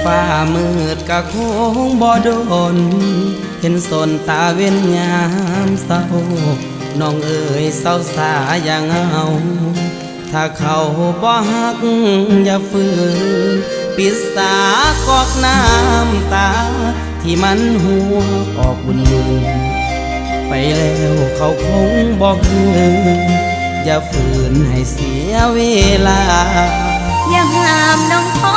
ຟ້າມືດກະຄົງບໍ່ດົນ ເຫັນສົນຕາເວັນຍາມເຊົ້າ ນ້ອງເອີຍເຊົາສາຢ່າເຫງົາ ຖ້າເຂົາບໍ່ຮັກຢ່າຝືນ ປິດສາກອກນ້ຳຕາ ທີ່ມັນຮົ່ວອອກບຸນໆ ໄປແລ້ວເຂົາຄົງບໍ່ຄືນ ຢ່າຝືນໃຫ້ເສຍເວລາ ຢ່າຫ້າມນ້ອງຂໍ